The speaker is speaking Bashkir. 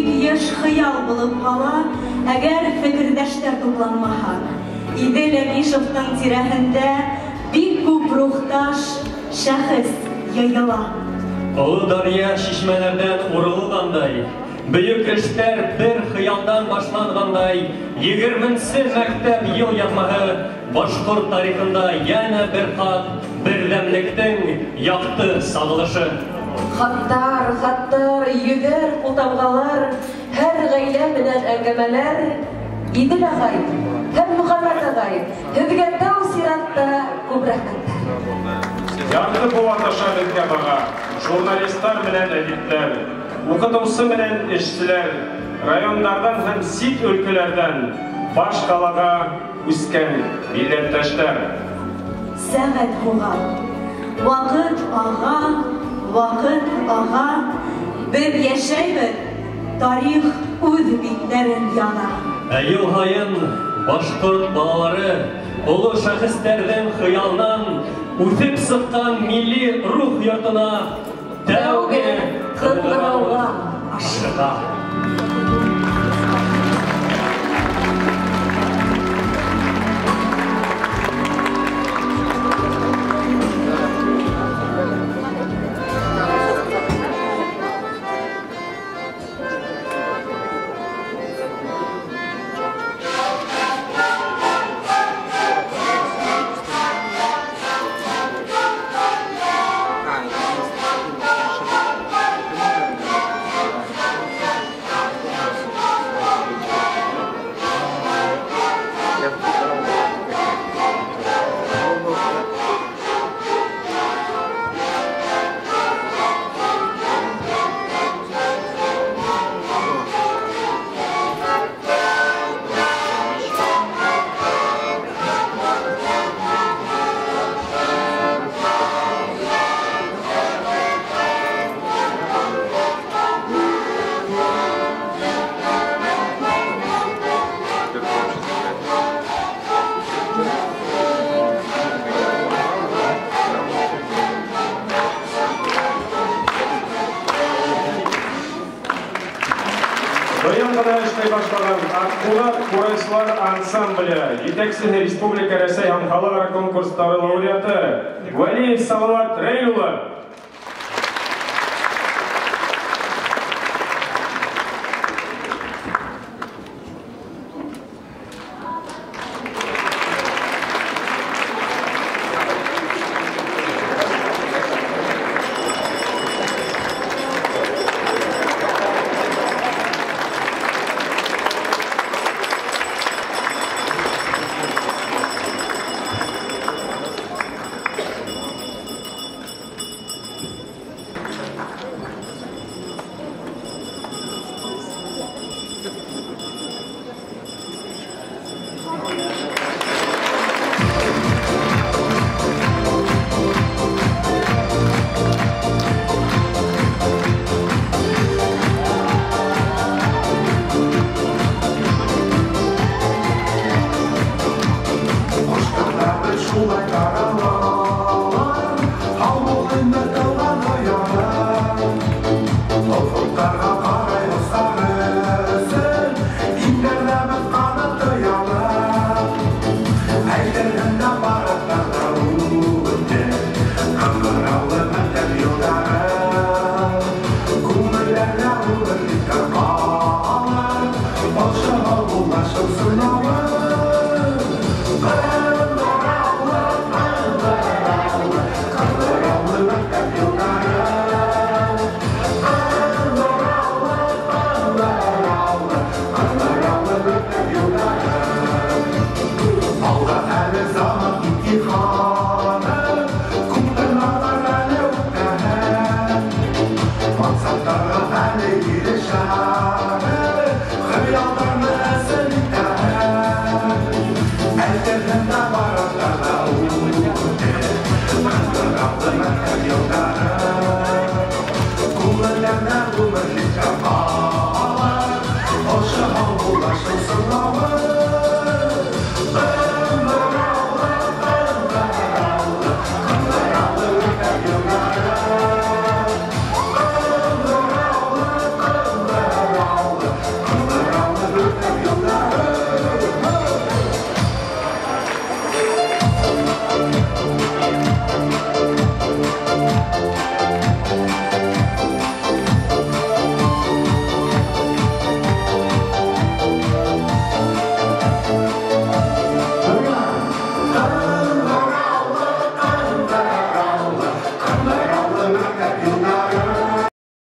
бик йыш хыял булып ҡала, әгәр фекерҙәштәр тупланмаһа. Иҙел Әбишевтың тирәһендә бик күп рухташ шәхес йыйыла. Оло даръя шишмәләрҙән урылғандай, бөйөк эштәр бер хыялдан башланғандай, 20-нсе мәктәп йыл яҙмаһы башҡорт тарихында йәнә бер ҡат берҙәмлектең яҡты сағылышы. Хаттар, хаттар, йөҙәр ҡултамғалар, һәр ғаилә менән әңгәмәләр. Иҙел ағай һәм Мөхәммәт ағай, һеҙгә тәү сиратта күп рәхмәттәр. Ярты быуат аша беҙгә баға журналистар менән әдиптәр, уҡытыусы менән эшселәр, райондарҙан һәм сит өлкәләрҙән баш ҡалаға үҫкән милләттәштәр. Сәғәт һуға, ваҡыт аға, ваҡыт аға, беҙ йәшәйбеҙ, тарих үҙ биттәрен яҙа. Ә йыл һайын башҡорт балалары оло шәхестәрҙең хыялынан үҫеп сыҡҡан милли рух йортона тәүге ҡыңғырауға ашыға. Ансамбле етәксеһе Республика Рәсәй һәм халыҡ-ара конкурстары лауреаты Вәлиев Салават Рәйл улы. Күңелләрҙә ғүмерлек.